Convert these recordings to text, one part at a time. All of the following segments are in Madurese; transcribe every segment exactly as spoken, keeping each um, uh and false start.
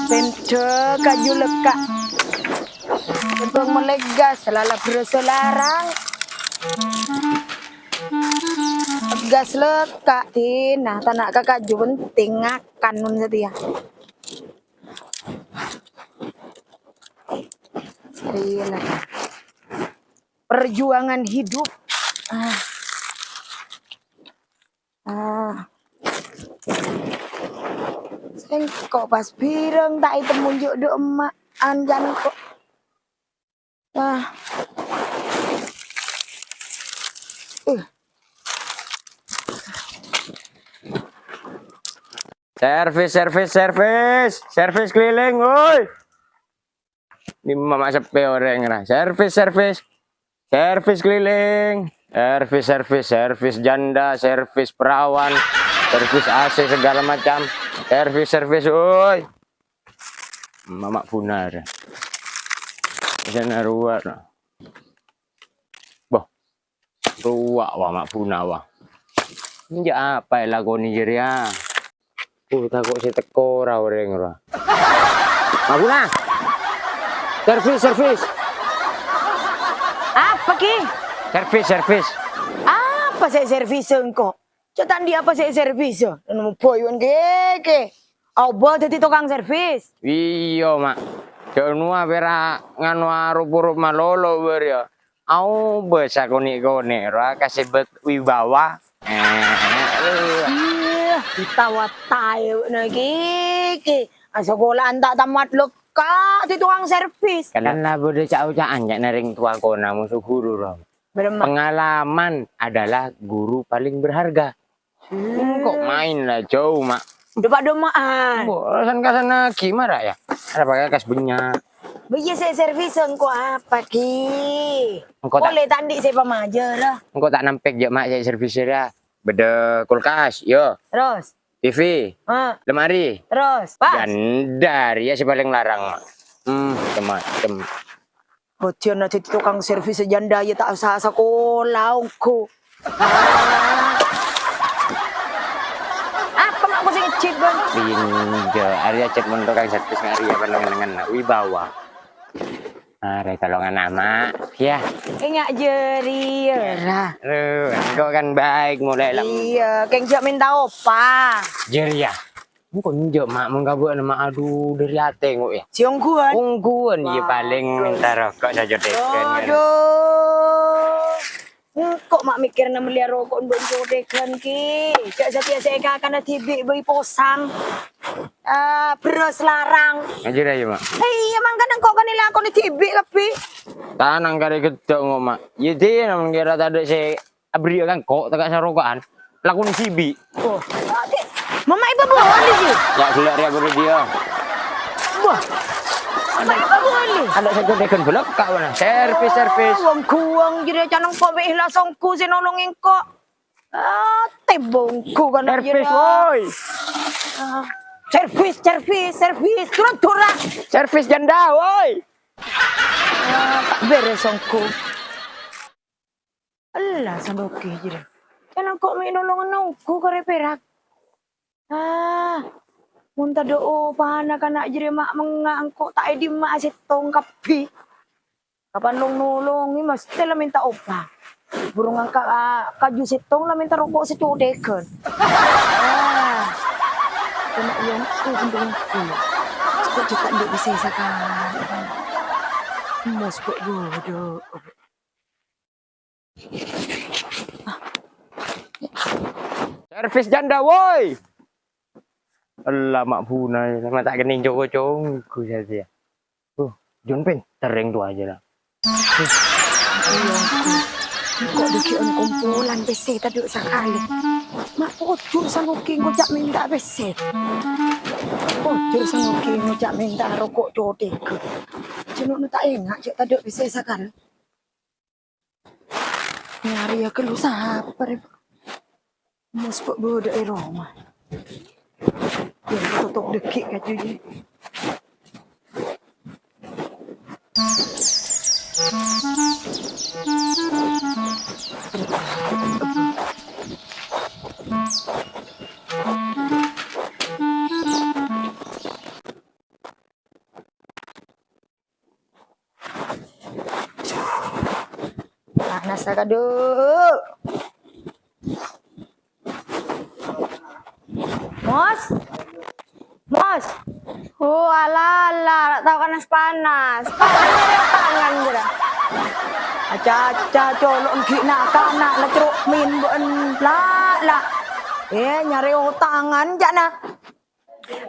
Pèndhâ kaju lekka'. Kembhâng mollè gas, lala berasa larang. Gas lekka', Dina. Tana' ka kaju penting, ngakan mon satèya. Iyâ, lah. Perjuangan hidup. Ah. Ah. Sèngko' pas bhireng ta' ètemmo jhâ' dâ' emma'an jhâ' engko'. Ah. Uh. Servis, servis, servis. Servis keliling, woi. Dimma ma' seppè orèng ra. Servis, servis. Servis keliling. Servis, servis, servis janda, servis perawan, servis A C segala macam. Servis, servis, woi. Mamak bunar. Di sana ruwet. Boh. Ruwet, wa, mak bunar, wa. Enjâ' apa èlakonè jârèya? Uh, tako' sè teko ra orèng ra. Mak bunar. Servis, servis. Apa, Ki? Servis, servis. Apa sè servis engko'? Cè' ta' andi' apa sè èservis, nemmo boyuan kèkè. Aobâ dhâddhi tokang servis. Iyâ, Mak. Jhâ' nowa pèra' nganowa rup-porup malolo, bâriyâ. Aobâ sakonè'-konè' rowa kasèbât wibawa. Iyâ, ta' wataè bâ'na kèkè. Asakolaan ta' tamat lekka' dhâddhi tokang servis. Kan la bâdâ ca'-oca'an ca'na rèng towa kona moso ghuru, rowa. Bârâmma? Pengalaman adalah guru paling berharga. Hmm. Engko' maèn la jhâu, Mak. Dâpa'-dâpa'an. Mbok, san-kasan lagi, mara, ya. Arapa kas bânnya'? Bâ iyâ sè servis engko' apa, Ki? Engko' ta'- Polè ta' andi' sè pamajâr, ah. Engko' ta' nampèk, jhâ', Mak, sè servis, ya. Bâdâ kulkas, yo. Terus? T V. Ah. Lemari. Terus? Pas. Janda, rèya sè palèng larang, Mak. Hmm, macem-macem. Bâdiyân dhâddhi tokang servis janda, iyâ ta' osa sakola ongghu. Apa ma' kok sè ngejjhit, Bang? Pinjâ, arèya cèt mon tokang servis ngarèya panennengngan wibawa. Arè tolongan ama', ya. Enga' jârèya, ra. Aduh, engko' kan baik mulai lam- Iyâ, kèng jhâ' mènta opa. Jârèya. Engko' enjâ', Ma', mon kabâ'na, Ma', adu, dhâri atè engko', ya. Sè ongghuwân? Ongghuwân, iyâ, palèng mènta roko' sacothèghân, kan. Adhu. Engko', Ma', mèkkèrna mellèya roko' bân cothèghân, Ki. Jhâ' satèya sè èkakana dhibi' bâi posang. Ah, bherrâs larang. Ngajhâr, ya, Ma'. Iyâ, mangkana engko' kan èlakonè dhibi' kabbhi. Tanang karè ghedda' engko', Ma'. Iyâ, dina mon kèra tadâ' sè Abherri'â ka engko' tèka' saroko'an, lakonè dhibi'. Oh, mama'è bâbâli, Ji. Ya, ghellâ' rèya bâdâ dhiyâ. Wah. Mama'è bâbâli. Adâ' sè cothèghân bâlâkka' bâ'na. Servis, servis. Wong-wong jârèya can engko' bi' èhlas ongghu sè nolongè engko'. Ah, tèmbhâng ongghu kan jârèya. Servis, woi. Ah, servis, servis, servis. Turun, turun. Servis janda, woi. Ah, ta' bherrâs ongghu. Ella, Santoke, jârèya. Can engko' mè' nolongan ongghu karè pèrak. Ah, mon tadâ' opana kana' jârèya ma' mengnga' engko' ta' èdhimma'a sèttong kabbhi. Kapan long-nolongè mastè la mènta opa. Buru ngangka', ah, kaju sèttong la mènta roko' sacothèghân. Ah. Coma iyâ engko' bhunten engko'. Kok jhâ' ta' andi' pèssè sakalè. Mos kok bodo. Servis janda, woi! Ella, ma' buna, ma' ta' kennèng co-ngoco ongghu satèya. Uh, Jon pènter rèng towa jârèya. Kok dhâggi'ân kompolan pèssè tadâ' sakalè. Ma' pojhur Santoke engko' jhâ' mènta pèssè. Pojhur Santoke engko' jhâ' mènta roko' cothèghân. Jhâ' nona ta' enga' jhâ' tadâ' pèssè sakalè. Nyarè ya ghâllu sapa rè? Mos kok bâdâ è roma. Ya, totop dhâggi' kaju jâ. Masa kadu. Mos. Mos. Oh, ala, ala, ra' tao panas-panas. Panas nyarè otangan, jârâ. Aca-aca, colo' ghi' na'-kana' la cro' min bân la, la. Eh, nyarè otangan, ca'na.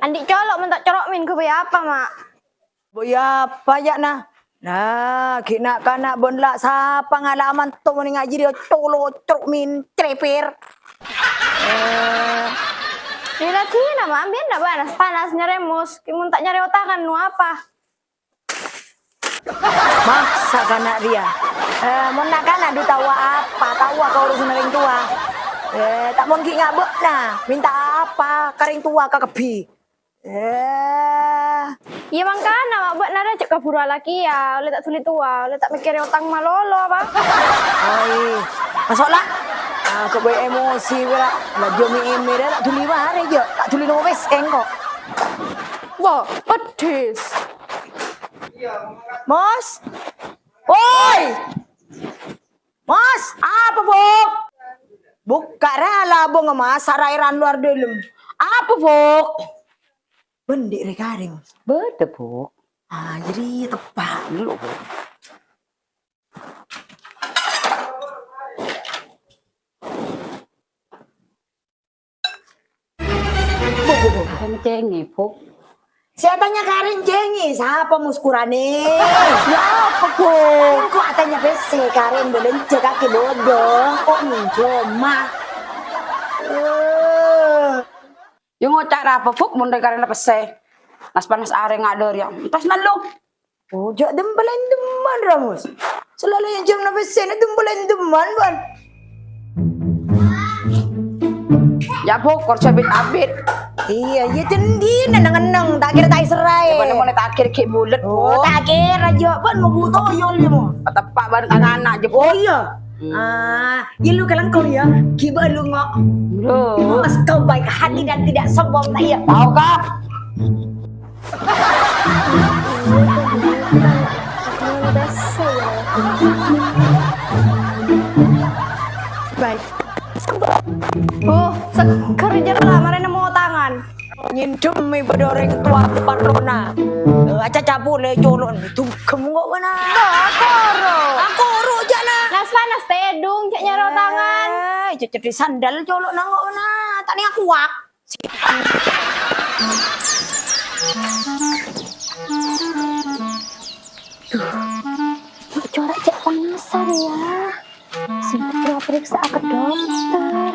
Andi' colo' mon ta' cro' min ghâbây apa, Ma'? Bo ya apa ya, nah? Nah, ghi' na'-kana' bân la sapa ngala' manto monè ngajhi rèya colo' cro' min crèpèr. Eh. Dhi-raghi na, Ma', ambiyan na panas-panas nyarè mos, ghi' mon ta' nyarè otangan no apa? Maksa kana' rèya. Eh, mon na'-kana' dhu taowa apa? Taowa ka urusanna rèng towa. Eh, ta' mon ghi' nga' bâ'na minta apa ka rèng towa kakabbhi. Eh. Iyâ, mangkana, Ma', bâ'na rèya jhâ' kabhuru alakèya, ollè ta' dhuli towa, ollè ta' mèkkèrè otang malolo, apa? Oi, maso' la. Ah, kok bâi emosi, wèra. La jâ' mi-, èmèrè, ta' dhuli marè, jâ'. Ta' dhuli nowès, engko'. Wah, pedis. Mos. Woi! Mos, apa, Buk? Bukka' ra labângnga, Mas, sarairan luar dalem. Apa, Buk? Bâdâ rè karèng. Bâdâ, Buk. Ah, jadi teppa'. Dulu, Buk. Bu, bu, bu, bu. Kencengè, Buk. Sè tanya karèng cengè, sapa muskuranè? Ya apa, Buk? Engko' atanya pèssè karèng bâlânjhâ kakè bodo, kok minjoma? Eh. Ya ngoca' ra apa, Buk, mon rè karèng pèssè. Nas-panas arè ngadâr ya. Entas nallo. Oh, jhâ' dembel-endemman, Ramus. Salalèya jhâmna pèssèna dembel-endemman, bân. Ya, Bu, kor sabit-abit. Iyâ, iyâ, cendhina neng-enneng, ta' kèra ta' èserraè. Ya, bânnè mon ta' kèra ghi' bulât, Bu. Oh, ta' kèra, jhâ', bân, mau buto, yol, ya, mau. Pateppa' bân tang ana', jhâ', Bu. Oh, iyâ. Hmm. Ah, iyâ, lu kalangkong, ya. Ghi' bâ' lu, ngo'. Loh. Mas, kau baik hati dan tidak sombong, tak iya? Tahu, Kak? Baik. Oh, seger jârâ la, marè nemmo tangan. Nyèndhem è bâdâ orèng towa parlona. Eh, acaca polè colo'na dugem kok, wena. Lah, koro. Ah, koro, jâ' na. Nas-panas tèdung, jhâ' nyarè tangan. Eh, jhâ' cèdhi sandal colo'na kok, wena. Ta' nèka kuwak. Duh, cora' cè' panasar, ya. Sèngko' parèksa'a ka dokter.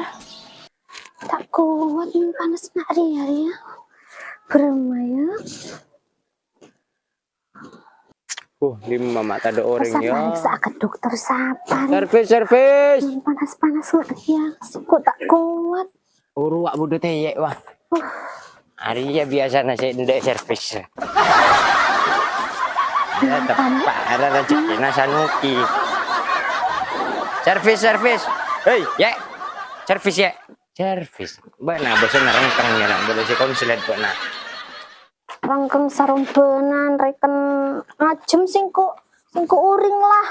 Ta' kowat neng panas na' rèya, ya. Bârâmma, ya. Uh, dimma ma' tadâ' orèng, ya. Masa parèksa'a ka dokter sapa, rè? Servis, servis. Neng panas-panas na' rèya, sèngko' ta' kowat. Uru wa' budhu tèyè', wah. Uh. Arèya biyasana sè endâ' servis. Ya, teppa' ara rejhekkèna Sanuki. Servis, servis. Hei, Yè'. Servis, Yè'. Servis. Bâ'na bâsana rengkeng, ya, bâdâ sè konslet bâ'na. Rengkeng sarombhânan, rèken ajâm sèngko', sèngko' orèng, la.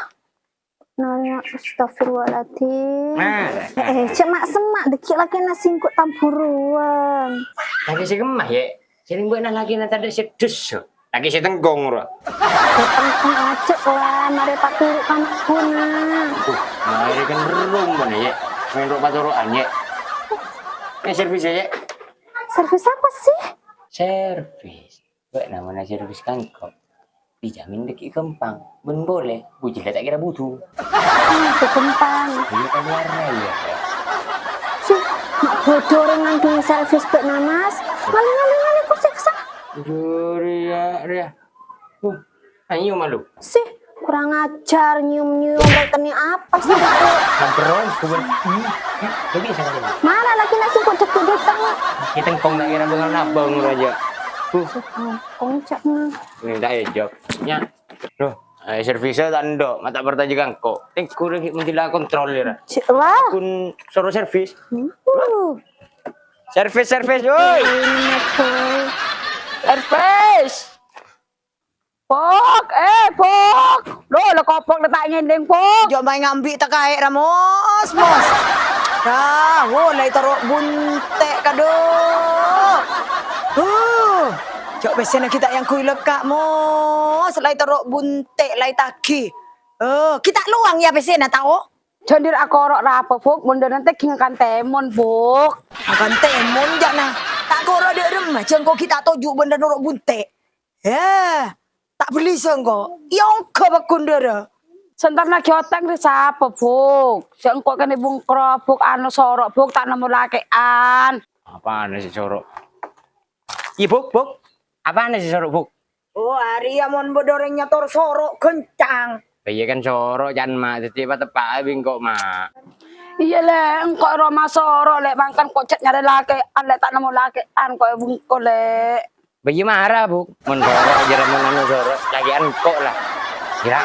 Nanya, astagfirullahaladzim. Nah. Eh, eh, cè' ma'-semma', dâggi' lakèna sèngko' tamburuwân. Lakè sè kemma, Yè'? Sèrèng bâ'na lakèna tadâ' sè dhusu. Lakè sè tengkong, ro. Tengkong ajâ, la, marè paturu' kana' buna. Uh, marè kenrung bâ'na, Yè'. Maèn ro' paturu'an, Yè'. Eh, servis, Yè'. Servis apa, sih? Servis. Bâ'na mon aservis ka engko', dijamin dâggi' ghâmpang. Bân polè, bujilla ta' kèra budhu. Apa ghâmpang? Ini kan warna ya. Sih, ma' bâdâ orèng ngandung servis bâ'na, Mas. Ngalèng-ngalèng, ngalèng, kok sèksa. Aduh, Ria, Ria. Uh, ayo malu. Sih, kurang ajar, nyium-nyium, rèkenna apa sih? Samperon, kuwi. Hmm, hmm, lebih sekali. Mana lagi nasi kok deket-deket? Kita engkong nak kira bengal nabang aja. Uh. Kongcak, nah. Ini tak ejak. Nya. Loh, eh, servisnya tak ndok, mata pertanyaan kok. Eh, kurang hik mendila kontrol ya. Cek lah. Kun suruh servis. Uh. Servis, servis, woi. Servis. Pok, eh, Pok. Duh, la kopok la ta' ngèdhing, Pok. Jhâ' maè ngambi' takaè' ra, Mos, Mos. Dah, wo, la ètoro' bunte', kadu. Huh. Jhâ' pèssèna ghi' ta' èangghuy lekka', Mos. La ètoro' bunte', la ètagi. Oh, ghi' ta' lowang, yâ, pèssèna, tao? Jhâ' dira akoro' rapa, Pok? Mon dâ' nantè ghi' ngakan tèmon, Pok. Ngakan tèmon, jhâ' na. Ta' koro' dâ' remma, jhâ' engko' ghi' ta' toju' bân dâ' noro' bunte'. He, ta' bellisa engko'. Iyâ ongghâ pagghun dârâ. Sè entar naghi otang rè sapa, Buk? Sè engko' kènè bungkro, Buk, anu soro', Buk, ta' nemmo lakè'an. Apana sè soro'? Iyâ, Buk, Buk. Apana sè soro', Buk? Oh, arèya mon bâdâ orèng nyator soro' ghâncang. Lah iyâ kan soro', can, Ma'. Dhâddhi pateppa'a bi' engko', Ma'. Iyâ, Lè', engko' è roma soro', Lè', mangkana ko' cè' nyarè lakè'an, Lè', ta' nemmo lakè'an ko' è bungko, Lè'. Bâ iyâ mara, Buk. Mon soro' jârèya mon anu soro', lakè'an engko' la. Ghilâ.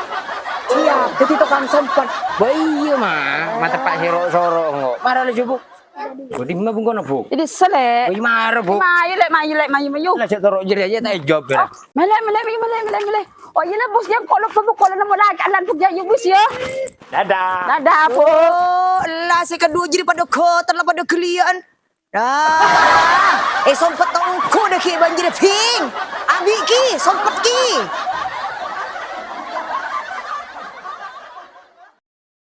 Siap, dhâddhi tokang sompet. Bâ iyâ, Ma'. Mateppa' sè ro-, soro' engko'. Mara laju, Buk. Bâ dimma bungkona, Buk? È dissa', Lè'. Bâ iyâ mara, Buk. Mayu, Lè', mayu, Lè', mayu, mayu. Lah, sè toro' jârèya jâ' ta' èjâwâb, ya. Ah, mèlè, mèlè, mayu, mèlè, mèlè, mèlè. Oh, iyâ, Lè', Bus, ya, engko' loppa, Buk, engko' la nemmo lakè'an, Buk, ya, iyâ, Bus, ya. Dadah. Dadah, Buk. Oh, la sè kaduwâ jârèya padâ ghâtella, padâ ghâliyâ'ân. Ah, èsompet tongko dâgghi' bân jârèya, Bing. Abi' ghi, sompet ghi.